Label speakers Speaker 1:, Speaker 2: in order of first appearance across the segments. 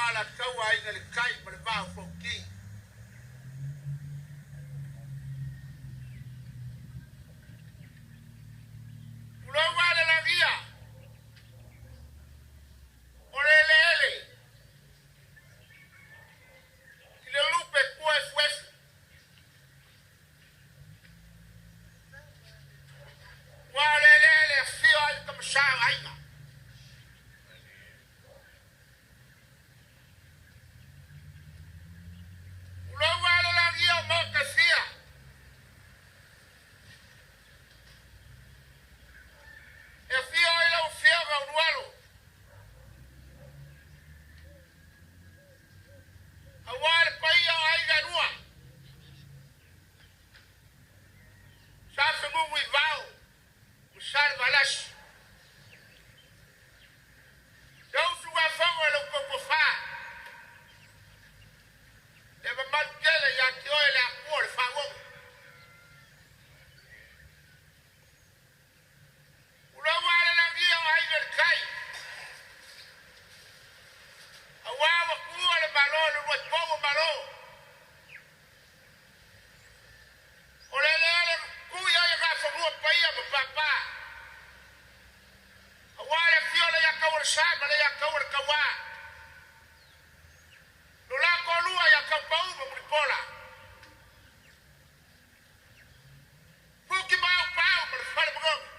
Speaker 1: ma Alataua, Aiga i le Tai ma le Vaa o Fonoti. Tulou le lagia o le eleele i le lupe tua efuefu. Ua o le eleele afio ai le tamasā o aiga. Tulou le lagia o maota e fia. E afio ai lau Afioga Ulualo. Aua le paia o aiga e lua. Sa Femumu i Vao ma Salevalasi. Se usugafono e lau totofa. Le mamalu tele ia te oe le Atua o le Faaogo. Tulou le lagia o Aiga i le Tai. Aua ua tuua le Malo i le lua pou o Malo. O le eleele tui ai agafanua paia ma papa. Aua le afio o le Iatau o le Sa ma le Iatau o le Tauā. Lo la toalua ia Taupau ma Mulipola. Fuki ma au pau ma le fale manogi.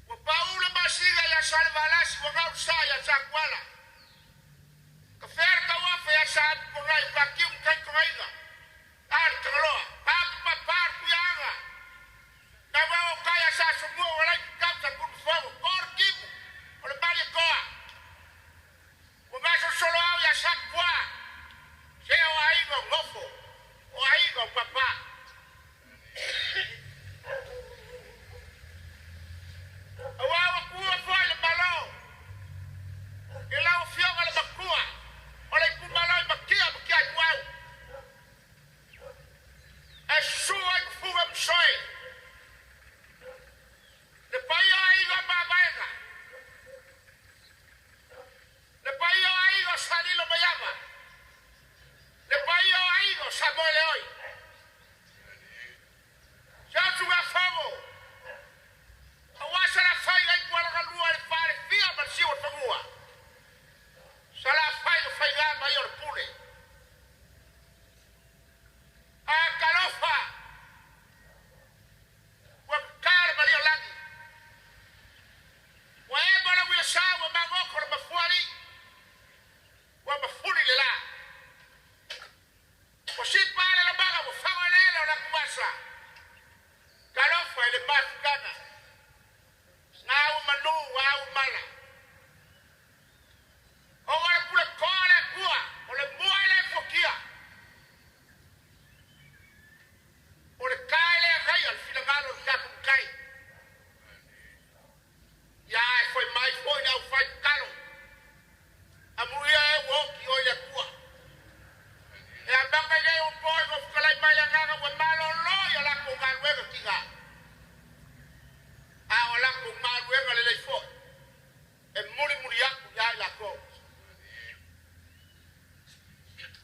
Speaker 1: Ua pau le masina ia Salevalasi ua gau sa ia Sakuala. Ka fea le tauafa ia Sa Apu Konai ka kiu kai kongaina. A le Tagaloa. Papu papa le kuiaga. Na wao kai a sa sumua wa lai kau sa kuru fogo. Kor kimu. O le mali koa. Ua maso solo au ia Sakua. Se o aiga o ngofo. O aiga o papa. Aua ua kuua foi le Malo. E lau afioga le makua. O le itumalo i Makia ma Kia Ituau. E susu ai mafuga masoe. Le paia o aiga o Mavaega. Le paia o aiga o Salilo Maiava. Le paia o aiga o Samoeleoi. Se usugafono. Aua Salafai ai tualagalua le fale fia ma le siu o le fanua. Salafai o faiga mai o le pule. A talofa. Ua tatā le malia o lagi. Ua emo le uiasa ua magoko le mafuali. Ua mafuli le la. Ua sipa le lamaga ua fagoelele o latumasa. Talofa i le mafutaga. Ngau manu au mala. O le pule toa le Atua, o le mua i le fuakia. O le tae le agaia le finagalo o le tatou matai. Ia e foi mai foi le aufai tatalo. Amuia e ua oti oe i le Atua. E amata i nei o poe ma fetalai mai le agaga ua malolo i a latou galuega tiga. A o latou galuega lelei foi. E mulimuli atu ia i latou.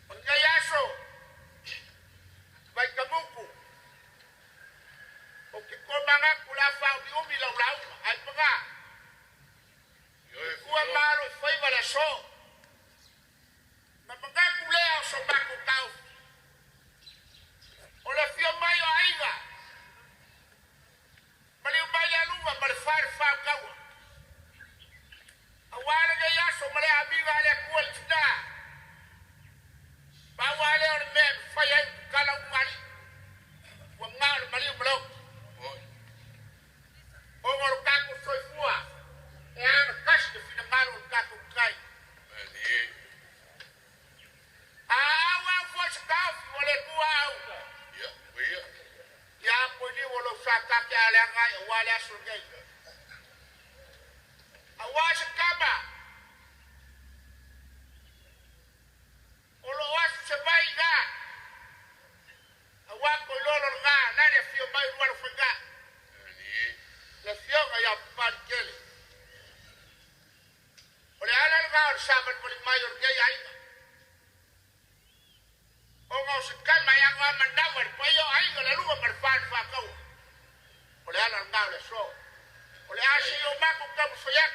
Speaker 1: O lenei aso, Vaitamutu, o te tomanatu le a faaumiumi lau lauga, ai paga. Ua malo i faiva le aso. Ma manatu lea o so matou taofi. O le afio mai o aiga. Maliu mai le aluga ma le fale fautaua. Aua lenei aso ma le amiga a le Atua i le tina. Pau lava lea o le mea e mafai ai ona tatala ulugalii. Ua gao le maliu ma le oti. Ona o lo tatou soifua e agatasi le finagalo o le tatou Matai. A auau foi se taofi ua le tua au. Ia apo i liu o lou sa ta te a leaga ai aua le aso lenei. Aua se tama o loo asu se vai i ina. Aua Toilolo lena, na le afio mai Lualofaiga. Le afioga so. O le asi o mako ka mfaya.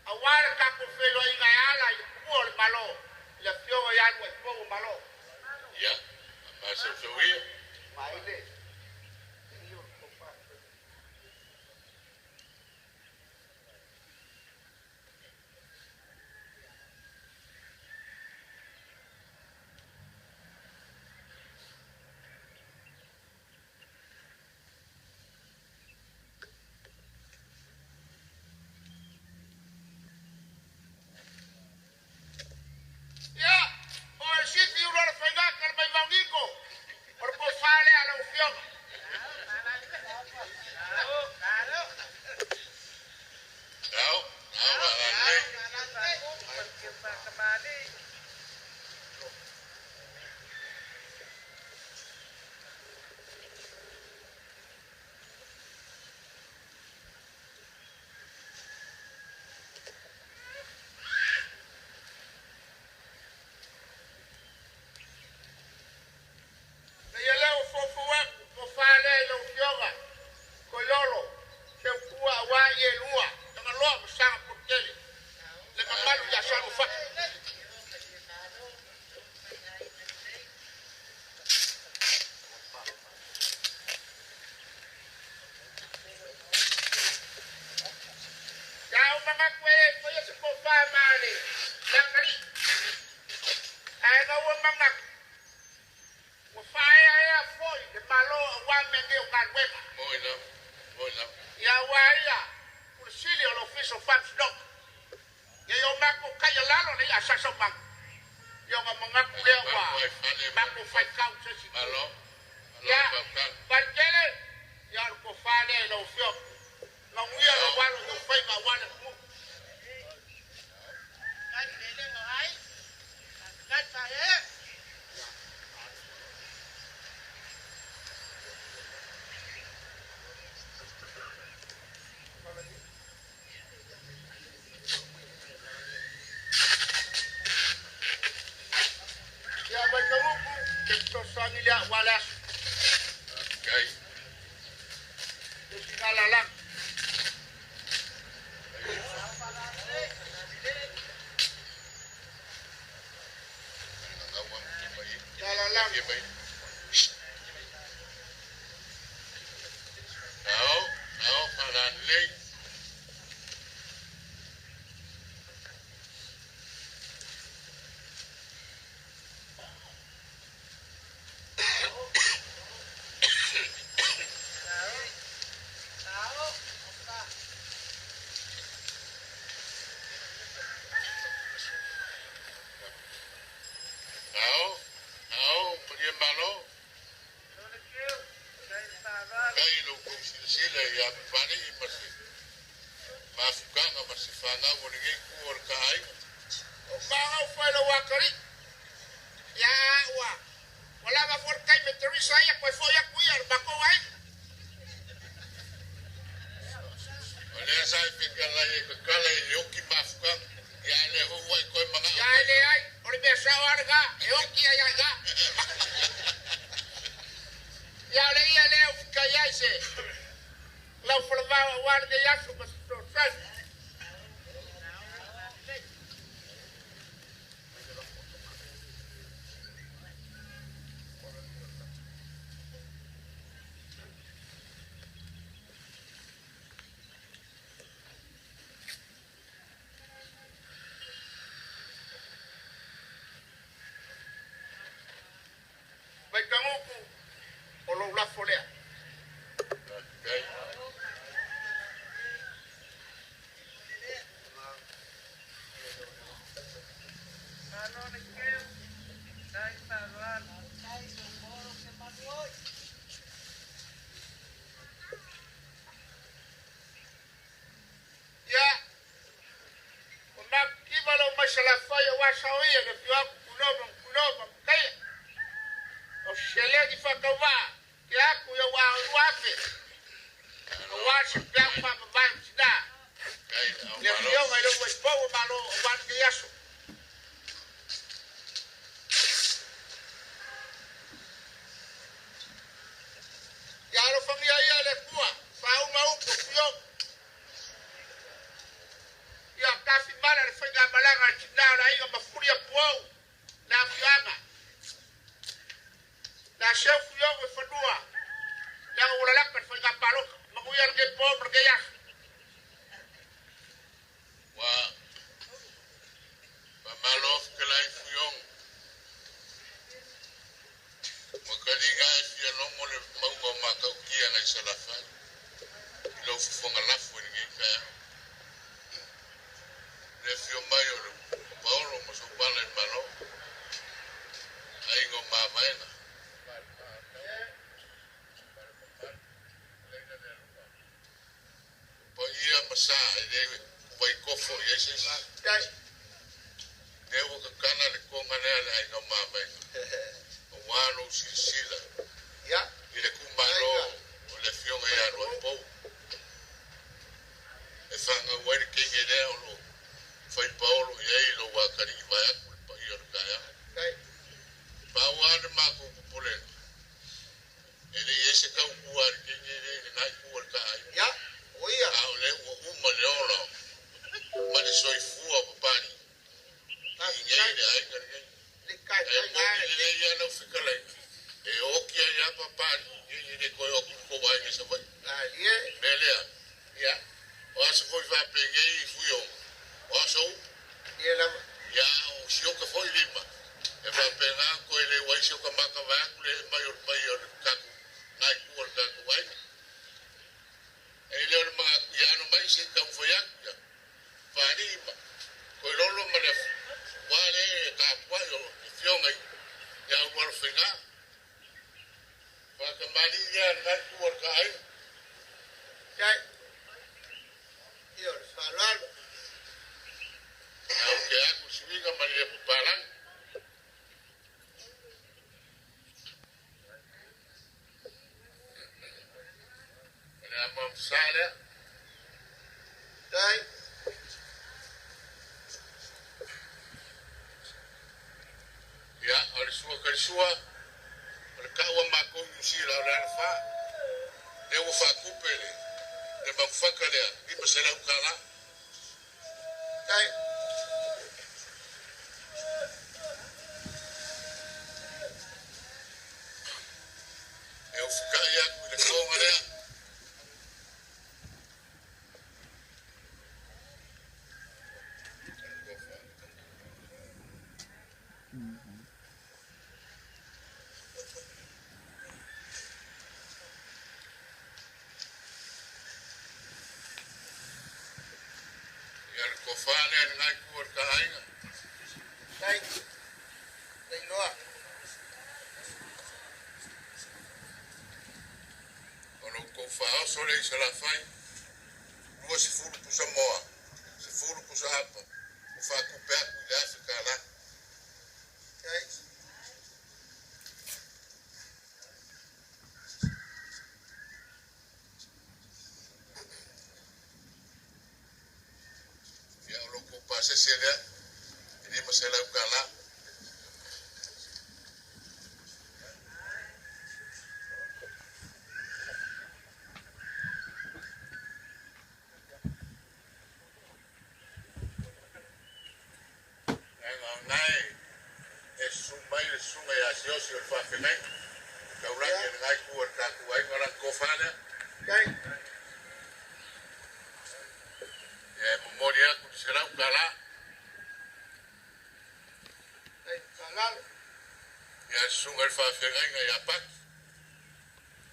Speaker 1: Awala ka ko felo inga ala i ku o le malo. Le fio ya lu e po malo.
Speaker 2: Ia, ma se uia.
Speaker 1: Maile. ma lenei aso.
Speaker 2: Ua faamalo fetalai Fuiono. Ua taliga e fia logo le mauga o Matautia nai Salafai i lou fofoga lafo i lenei taeao. Le afio mai o le Paolo ma Soupala i le Malo, aiga o Mavaega. Paia ma sa e le vaikofo i ai se isi. Lea ua kakana le koga lea le aiga o Mavaega. Aua lou silasila i le kumalo o le afioga ia Luaipou. E fanau ai le keine lea o lo fai paolo i ai lou atalii vaeatu le paia o le taeao. Pau lava le matou popolega, e le i ai se tautua a le keine lea i lena itu o le taaiga. A o lea ua uma le ola ma le soifua o Papalii i inei le aiga lenei. Ae moni lelei lava lau fetalaiga, e oti ai lava Papalii i inei e le toe o atu i le tou aiga i Savaii. Mea lea, o aso foi faapenei i Fuiono, o aso upu. Ia, o sioka foi lima, e faapena toe leu ai sioka mata vaeatu le ee mai o le paia o le tatou na itu o le tatou aiga. E le o le manatu ia ano mai se i taumafai atu ia Faalii ma Toilolo ma le aua le tapuai o le afioga ia Ulualofaiga. Faatamalii lea lena itu o le ta aiga. Ae ou te atu i suiga ma le papalagi. O le amaamasa lea. Ia, o le sua talisua, o le tau a matou i Niu Sila o le alafa. Lea ua faatupe le maumafata lea, $500. E ofikai atu i le toga lea. Ia, le tofa lea i lena itu o le ta aiga. O lo outou faaoso lea i Salafai, 20 pusa moa, 10 pusa apa, ua faatupe atu i le $1,000. Ia, o lo outou pasese lea, e $500. Leaga o lena e susu mai le susuga ia Siaosi o le faafeagaiga taulagi a lena itu o le tatou aiga, o lana tofa lea. Ia, e momoli atu le $100. Ia, le susuga i le faafeagaiga ia Paki,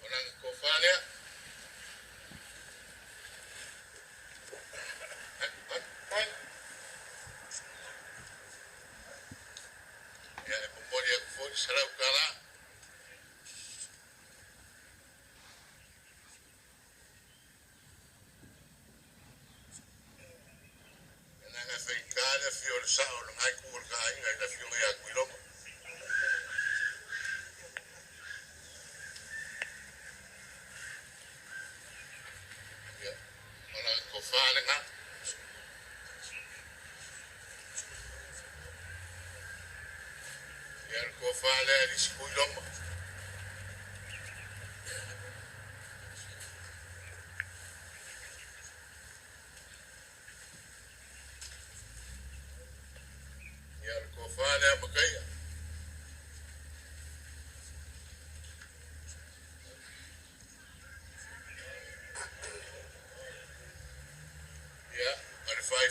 Speaker 2: o lana tofa lea. Ia, e momoli atu foi le $100. Leaga e faigata le afio o le sao o lena itu o le ta aiga i le afioga ia Tuiloma. Ia, o lana tofa lena. Ia, le tofa lea e Lisi Tuiloma. Ia, le tofa lea Makaia.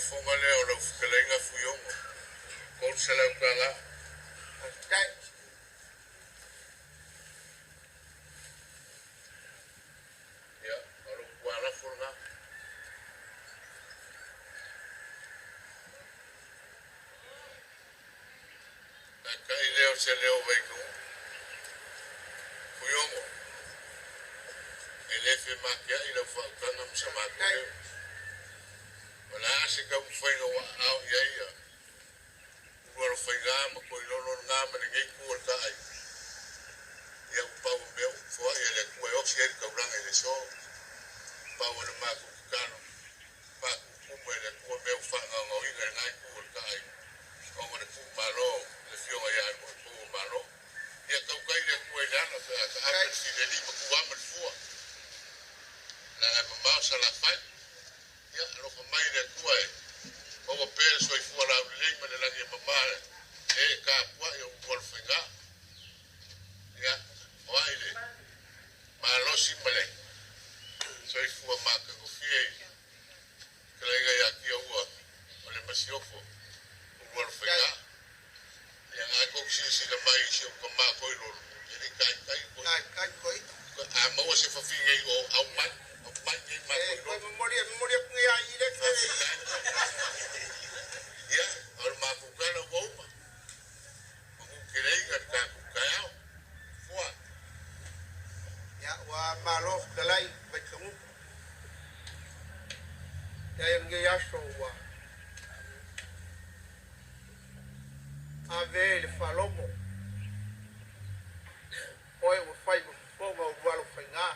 Speaker 2: Faifoga lea o lau fetalaiga Fuiono, $300.
Speaker 1: Faafetai.
Speaker 2: Ia, o lou tualafo lena. Taitai lea o se leo o Vaitugu. Fuiono, e le femateai lau faautaga ma sa matou leo. O le a se taumafaiga ua aao i ai ia Ulualofaiga ma Toilolo lena ma lenei itu o le taai. Ia ua pau o mea ua foai e le Atua e osi ai le taulaga i le aso. Pau o le matou tatalo, faatutumu e le Atua mea ua faagaogaoina i lena itu o le taai ona o le tuumalo i le Afioga ia Ulualofaiga o Malo. Ia tautai le Atua i le ala pe a taape le fileli ma tuua ma le fua. Leaga e mamao Salafai. Ia alofa mai le Atua e maua pea le soifua laulelei ma le lagi e mama e e tapuai o Ulualofaiga. Ia, o ai le malosi ma le soifua matagofie i fetalaiga ia Tiaua o le Masiofo Ulualofaiga. Ia, na tou silasila mai i si ou tama Toilolo, e le i taitai koe.
Speaker 1: Taitai koe.
Speaker 2: A maua se fafine i o, aumai, aumai nei ma
Speaker 1: E
Speaker 2: Toilolo.
Speaker 1: toe momoli, e momoli atu nei ai i le te.
Speaker 2: Faafetai. Ia, o le matou tala ua uma. Manuteleina le tatou taeao. Fua.
Speaker 1: Ia, ua malo fetalai Vaitagutu. Ia, i lenei aso ua ave i le faalogo oe ua fai ma fofoga o Ulualofaiga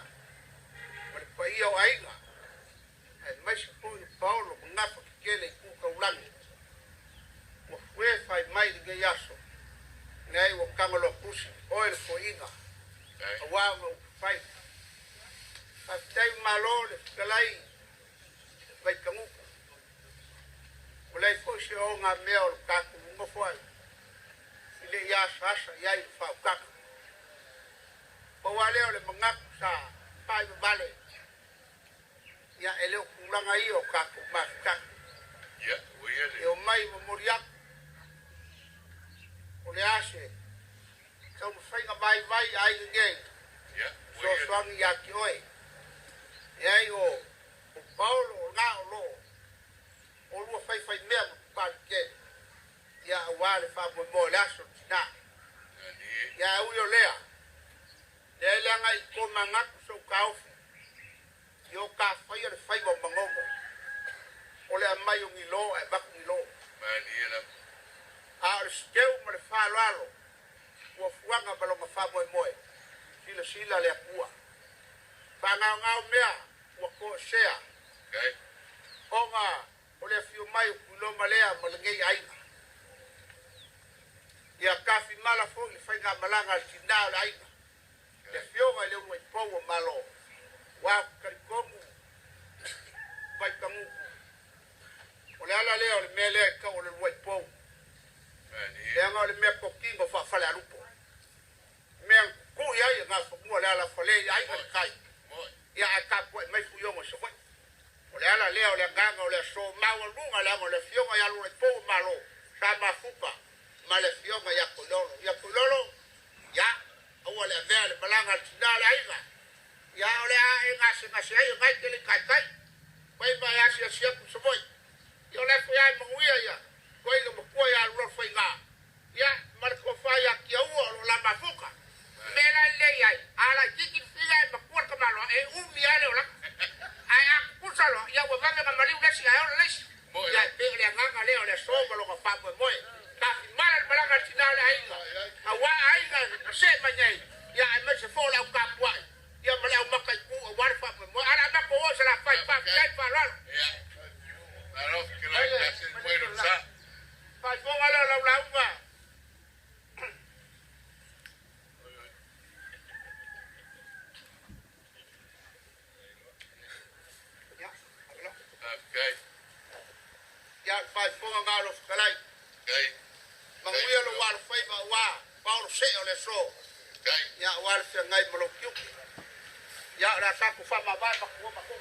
Speaker 1: ma le paia o aiga, aemaise foi o Paolo ma gafa tetele i tu taulagi ua fue fai mai i lenei aso, leai ua tagaloa tusi oe le foiga aua ona upufai. Faafetai malo le fetalai Vaitagutu. Ua leai foi se ogamea o le tatou nonofo ai i le i asaasa i ai le faautaga. Pau lava lea o le manatu sa faivavale, ia e le o tulaga ia o tatou mafutaga.
Speaker 2: Ia, ua ia le.
Speaker 1: E omai momoli atu, o le a se taumafaiga vaivai a aiga nei,
Speaker 2: Ia, ua ia le.
Speaker 1: fesoasoani ia te oe. Leai o Paolo o lena o lo o oulua faifaimea ma papali tele, ia aua le faamoemoe o le aso o le tina. Ia e ui o lea, leai leaga i tomanatu sou taofi, i o ta faia le faiva o Manono, o le aumai o ni lo ae avatu ni lo.
Speaker 2: Malie lava.
Speaker 1: A o le seteu ma le faaaloalo, fuafuaga ma lona faamoemoe, silasila le Atua. Faagaogao mea ua toesea, ona o le afio mai o Tuiloma lea ma lenei aiga. Ia tafimala foi le faigamalaga a le tina o le aiga, le afioga i le Uluaipou o Malo, aua ou te talitonu Vaitagutu, o le ala lea o le mea lea e tau o le Uluaipou, leaga o le mea totino faafalealupo. Mea na tutui ai e Gafanua le alafale i aiga le tai, ia ae tapuai mai Fuiono i Savaii. O le ala lea o le agaga o le aso maualuga leaga o le afioga ia Lulaipou o Malo sa mafuta ma le afioga ia Toilolo. Ia Toilolo, ia, aua le avea le malaga a le tina o le aiga. Ia, o le a e gasegase ai o nai te le taitai. Fai ma e asiasi atu i Savaii. Ia o lea foi lava e manuia ia toeaina matua ia Lulofaiga. Ia, ma le tofa ia Tiaua o lo o la mafuta. Mea la e lelei ai, a laitiiti le fila e matua le tamaloa, e umi lava le olaga. Ae a tutusa loa, ia ua vave ona maliu le isi ae ola le isi. Ia, e pei o le agaga lea o le aso ma lona faamoemoe. Tafimala le malaga a le tina o le aiga, aua aiga e see mai nei, ia aemaise foi o le au tapuai, ia ma le au mataitu aua le faamoemoe. Ae o le a matou o i Salafai, faafetai le faaaloalo. Faafofoga lea o lau lauga. Ia, Ia, le faafofoga na o lou fetalai. Manuia lou alofaiva aua paolo see o le aso. Ia, aua le feagai ma lou tiute. Ia, o le a tatou faamavae matou o matou.